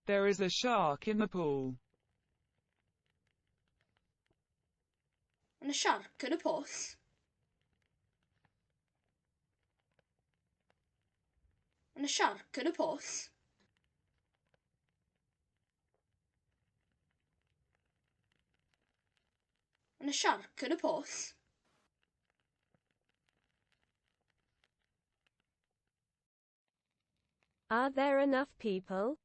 There is a shark in the pool. Mae 'na siarc yn y pwll. Mae 'na siarc yn y pwll. Mae 'na siarc yn y pwll. Are there enough people?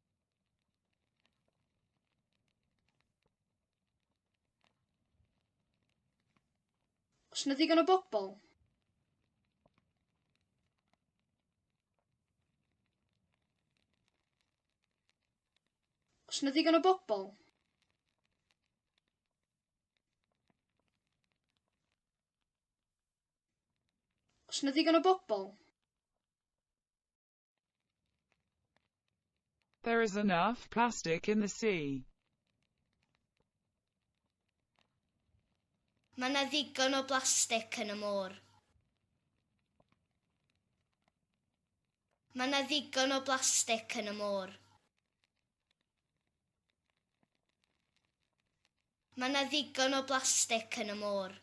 Oes 'na ddigon o bobl? Oes 'na ddigon o bobl? Oes 'na ddigon o bobl? There is enough plastic in the sea. Mae 'na ddigon o blastig yn y môr. Mae 'na ddigon o blastig yn y môr. Mae 'na ddigon o blastig yn y môr.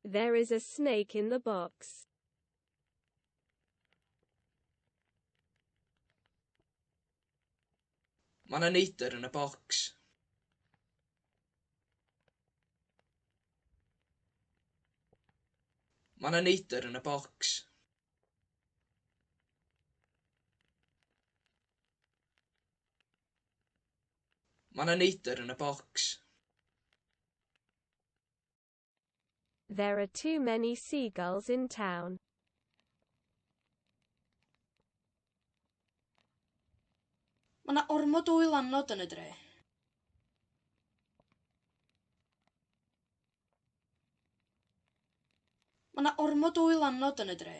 There is a snake in the box. Mae 'na neidr yn y bocs. Mae 'na neidr yn y bocs. Mae 'na neidr yn y bocs. There are too many seagulls in town. Mae 'na ormod o wylanod yn y dre. Mae 'na ormod o wylanod yn y dre.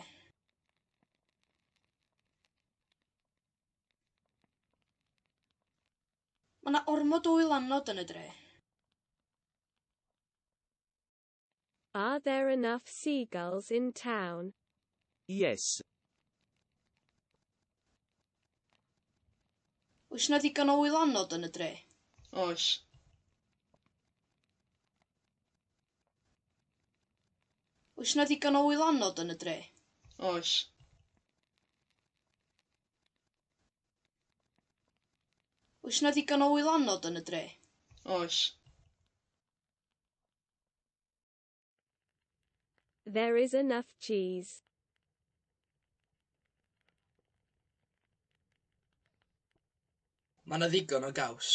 Mae 'na ormod o wylanod yn y dre. Are there enough seagulls in town? Yes. Oes 'na ddigon o wylanod yn y dre? Oes. Oes 'na ddigon o wylanod yn y dre? Oes. Oes 'na ddigon o wylanod yn y dre? Oes. There is enough cheese. Mae 'na ddigon o gaws.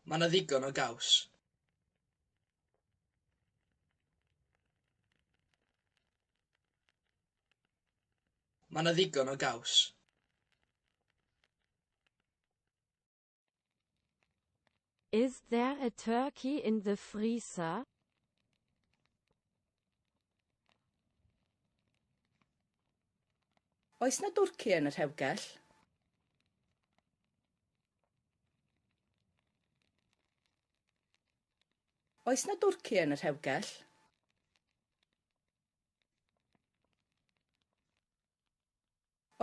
Mae 'na ddigon o gaws. Mae 'na ddigon o gaws. Is there a turkey in the freezer? Oes 'na dwrci yn y rhewgell? Oes 'na dwrci yn y rhewgell?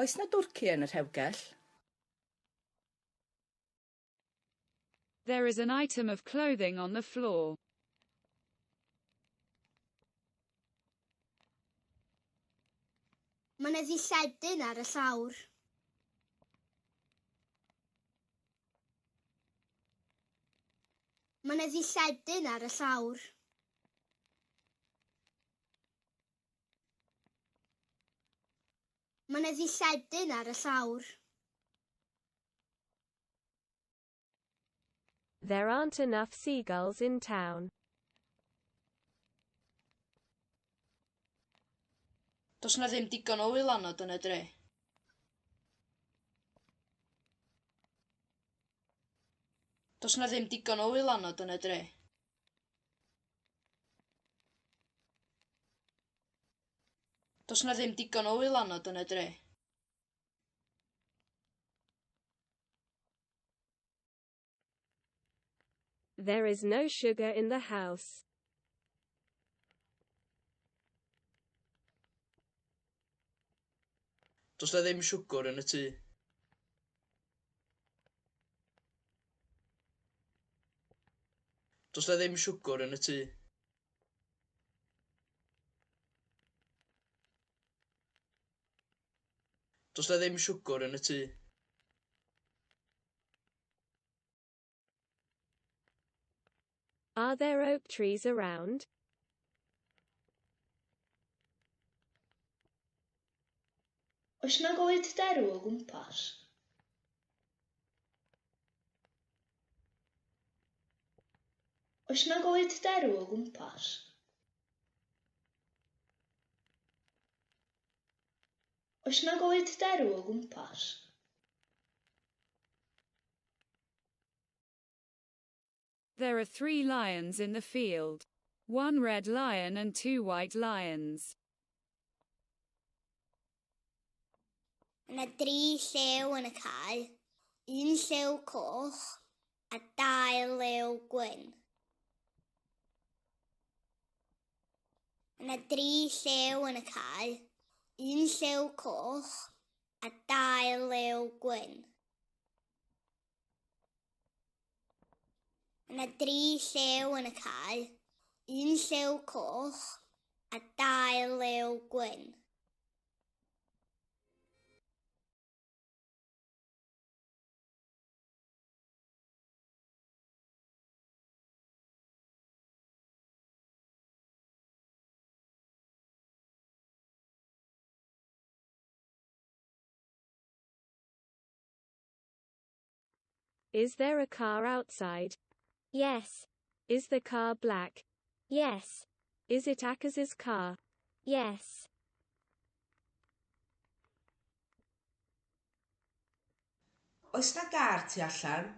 Oes 'na dwrci yn y rhewgell? There is an item of clothing on the floor. Mae 'na ddilledyn ar y llawr. Mae 'na ddilledyn ar y llawr. Mae 'na ddilledyn ar y llawr. There aren't enough seagulls in town. Does 'na ddim digon o wylanod yn y dre. Does 'na ddim digon o wylanod yn y dre. Does 'na ddim digon o wylanod yn y dre. There is no sugar in the house. Does 'na ddim siwgr yn y tŷ. Does 'na ddim siwgr yn y tŷ. Does 'na ddim siwgr yn y tŷ. Are there oak trees around? Oes 'na goed derw o gwmpas? Oes 'na goed derw o gwmpas? Oes 'na goed derw o gwmpas? There are 3 lions in the field. 1 red lion and 2 white lions. Mae 'na dri llew yn y cae, un llew coch a dau lew gwyn. Mae 'na dri llew yn y cae, un llew coch a dau lew gwyn. Mae 'na dri llew yn y cae, un llew coch a dau lew gwyn. Is there a car outside? Yes. Is the car black? Yes. Is it Akaz's car? Yes. Oes 'na gar tu allan?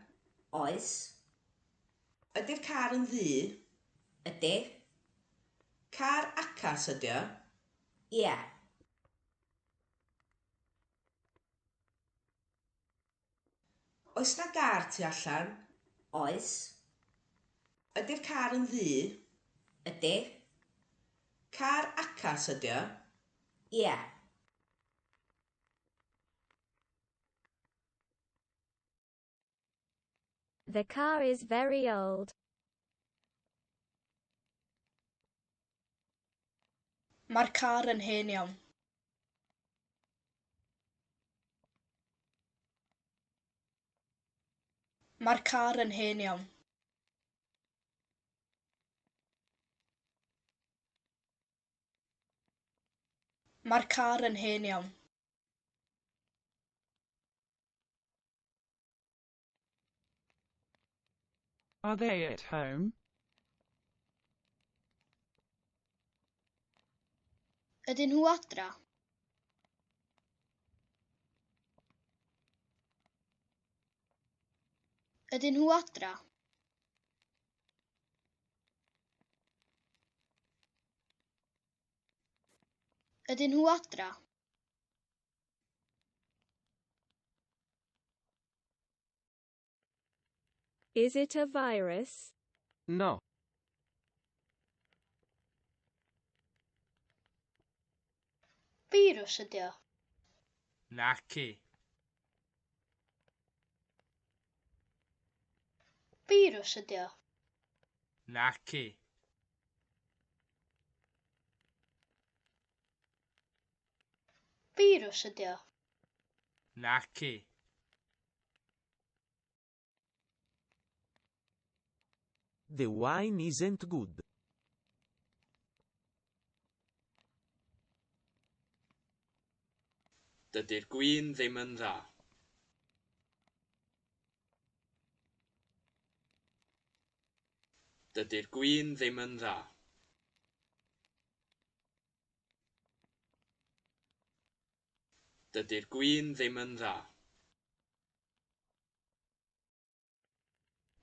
Oes. Ydy'r car yn ddu? Ydy. Car Acas ydy o? Ia. Oes 'na gar tu allan? Oes. Ydy'r car yn ddu? Ydy. Car Acas ydy o? Ia. The car is very old. Mae'r car yn hen iawn. Mae'r car yn hen iawn. Mae'r car yn hen iawn. Are they at home? Ydyn nhw adra? Ydyn nhw adra? Ydyn nhw adra? Is it a virus? No. Firws ydy o. Naci. Firws ydy o. Naci. Firws ydy o. Naci. The wine isn't good. Dydy'r gwin ddim yn dda. Dydy'r gwin ddim yn dda. Dydy'r gwin ddim yn dda.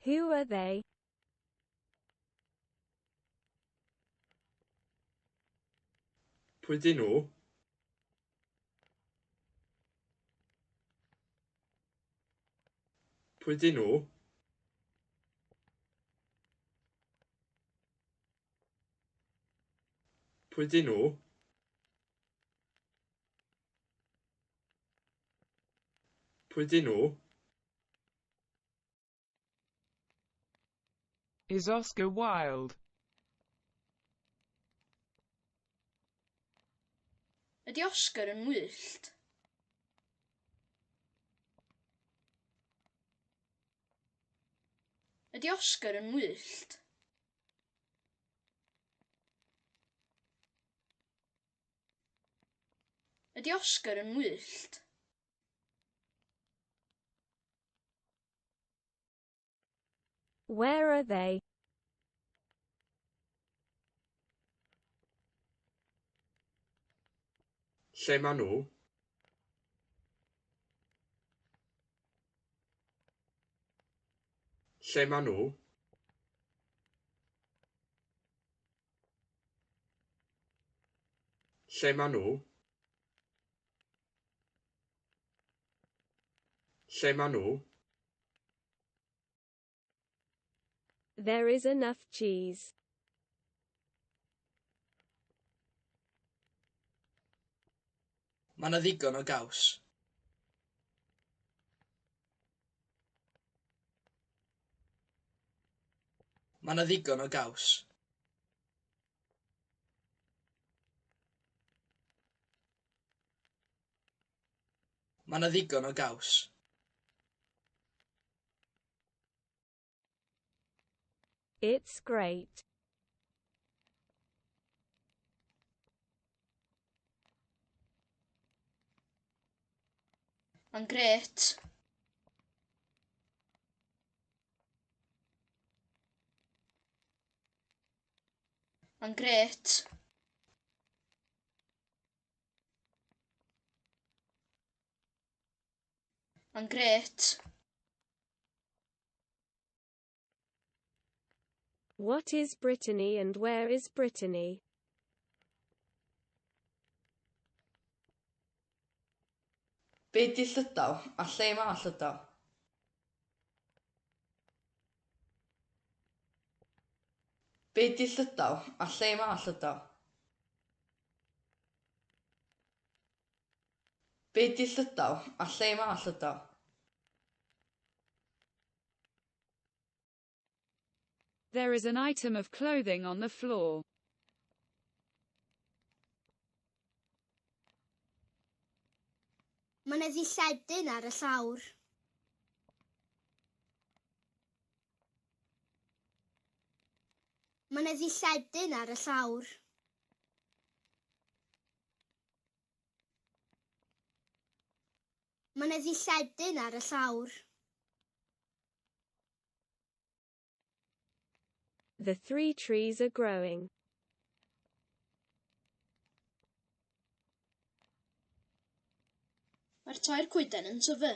Who are they? Pwy dyn nhw? Pwy dyn nhw? Pwy 'dyn nhw? Pwy 'dyn nhw? Is Oscar wild? Ydy Oscar yn wyllt? Ydy Oscar yn wyllt? Ydy Oscar yn wyllt? Where are they? Lle maen nhw? Lle maen nhw? Lle maen nhw? Lle maen nhw? There is enough cheese. Mae 'na ddigon o gaws. Mae 'na ddigon o gaws. Mae 'na ddigon o gaws. It's great. Mae'n grêt. Mae'n grêt. Mae'n grêt. What is Brittany and where is Brittany? Be 'di Llydaw a lle mae Llydaw? Be 'di Llydaw a lle mae Llydaw? Be 'di Llydaw a lle mae Llydaw? There is an item of clothing on the floor. Mae 'na ddilledyn ar y llawr. Mae 'na ddilledyn ar y llawr. Mae 'na ddilledyn ar y llawr. The three trees are growing. Mae'r tair coeden yn tyfu.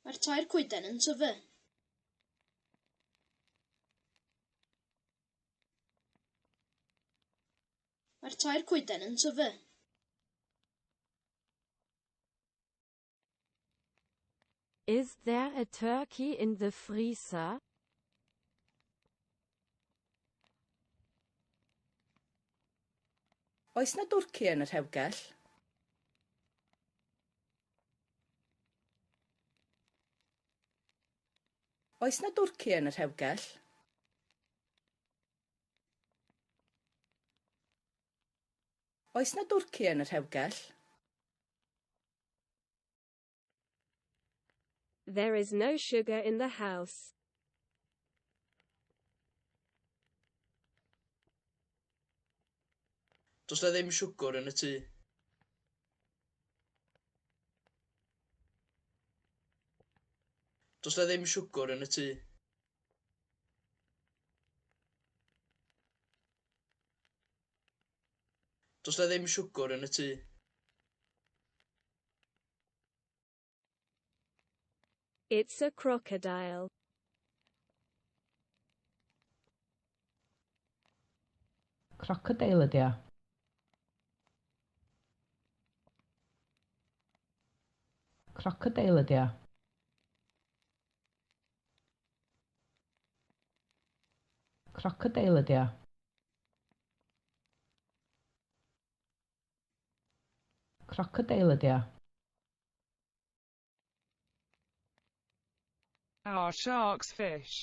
Mae'r tair coeden yn tyfu. Mae'r tair coeden yn tyfu. Is there a turkey in the freezer? Oes 'na dwrci yn y rhewgell? Oes 'na dwrci yn y rhewgell? Oes 'na dwrci yn y rhewgell? There is no sugar in the house. Does 'na ddim siwgr yn y tŷ. Does 'na ddim siwgr yn y tŷ. Does 'na ddim siwgr yn y tŷ. It's a crocodile. Crocodeil ydy o. Crocodeil ydy o. Crocodeil ydy o. Crocodeil ydy o. Are sharks fish?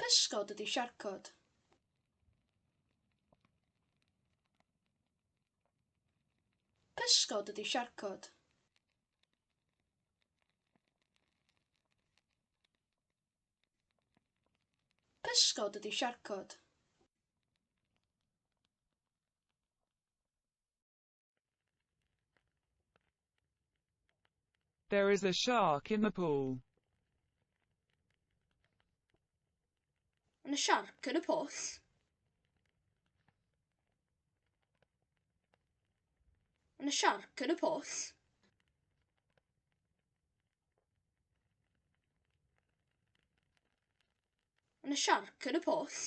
Pysgod ydy siarcod. Pysgod ydy siarcod. Pysgod ydy siarcod. There is a shark in the pool. Mae 'na siarc yn y pwll. Mae 'na siarc yn y pwll. Mae 'na siarc yn y pwll.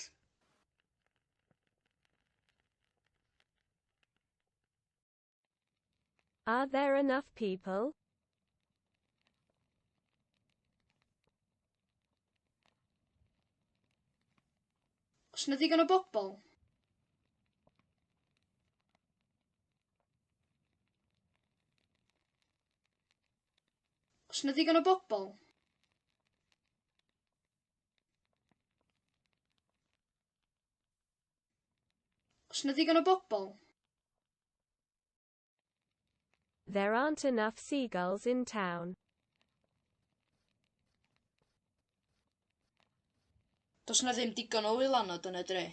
Are there enough people? Oes 'na ddigon o bobl? Oes 'na ddigon o bobl? Oes 'na ddigon o bobl? There aren't enough seagulls in town. Does 'na ddim digon o wylanod yn y dre.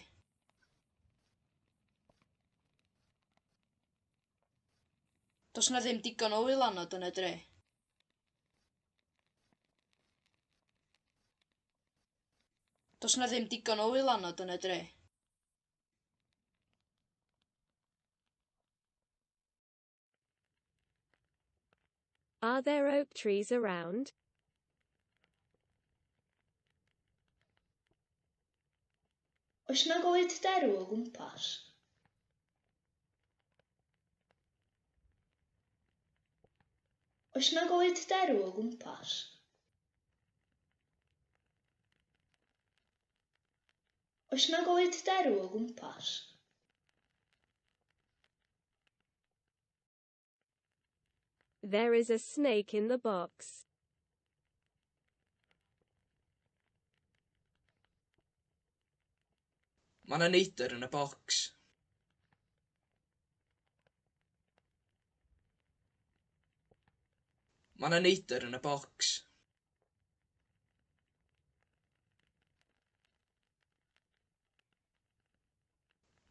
Does 'na ddim digon o wylanod yn y dre. Does 'na ddim digon o wylanod yn y dre. Are there oak trees around? Oes 'na goed derw o gwmpas? Oes 'na goed derw o gwmpas? Oes 'na goed derw o gwmpas? There is a snake in the box. Mae 'na neidr yn y bocs. Mae 'na neidr yn y bocs.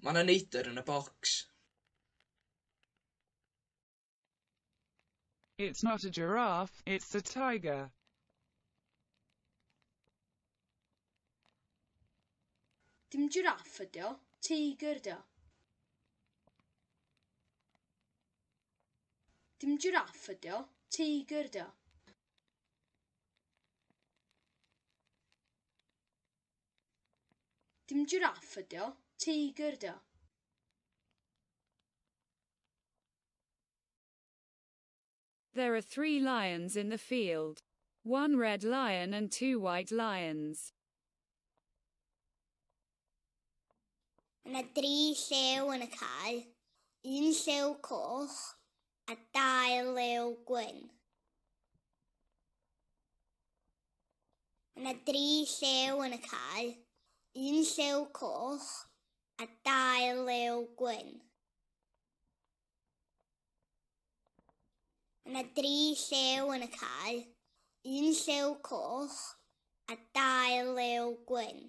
Mae 'na neidr yn y bocs. It's not a giraffe, it's a tiger. Dim jiráff ydy o, teigr ydy o. Dim jiráff ydy o, teigr ydy o. Dim jiráff ydy o, teigr ydy o. There are 3 lions in the field. 1 red lion and 2 white lions. Mae 'na dri llew yn y cae, un llew coch a dau lew gwyn. Mae 'na dri llew yn y cae, un llew coch a dau lew gwyn. Mae 'na dri llew yn y cae, un llew coch a dau lew gwyn.